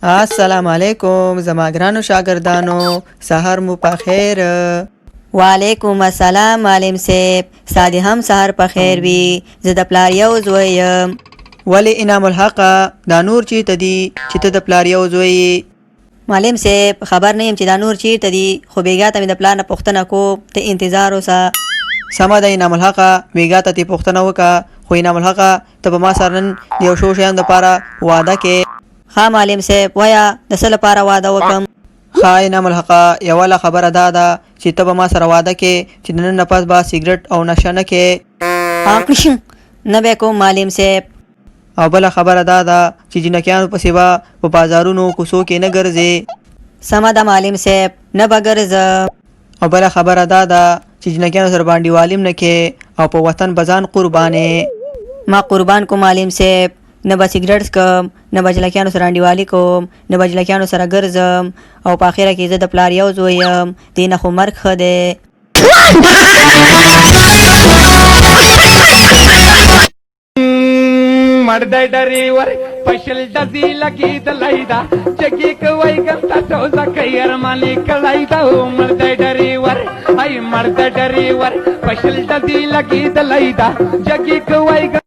السلام علیکم زما ګرانو شاګردانو، سهار مو په خیر. وعلیکم السلام معلم صاحب، ستا دې هم سهار په خیر وي. زه د پلار یو زوی یم. ولې انعام الحق، دا نور چیرته دي چې ته د پلار یو زوی یې؟ معلم صاحب، خبر نه یم چې دا نور چیرته دي، خو بیګا ته مې د پلار نه پوښتنه کوم، ته انتظار اوسه. سمه ده انعام الحق، بیګا ته ترې پوښتنه وکړه. خو انعام الحق، ته به ما سره نن د یو څو شیانو دپاره وعده کې. ښه معلم صاحب، وایه د څه لپاره وعده وکم؟ ښه انعام الحق، یوله خبره دا ده چې ته به ما سره وعده کې چې د نن نه پس به سګرټ او نشه نه کې. نه به کوم معلم صاحب. او بله خبره دا ده چې جینکیانو پسې به په بازارونو کوڅو کې نه ګرځې. سمه ده معلم صاحب، نه به ګرځم. او بله خبره دا ده چې جینکیانو سره به انډیوالي هم نه کې او په وطن به ځان قربانې. ما قربان کو معلم صاحب، نه به سګرټ څکم، نه به جلکیانو سره انډیوالي کوم، نه به جلکیانو سره ګرځم، او په اخره کې زه د پلار یو زوی یم، دې نه خو مرګ ښه دی. مړ دی ډریور پشل ډزې لګېدلی ده، جګې کوی ګرته سوزه کوي ارمان یې کړی ده. مړ دی ډریور، ای مړ دی ډریور پشل ډزې لګېدلی ده، جګې کوی.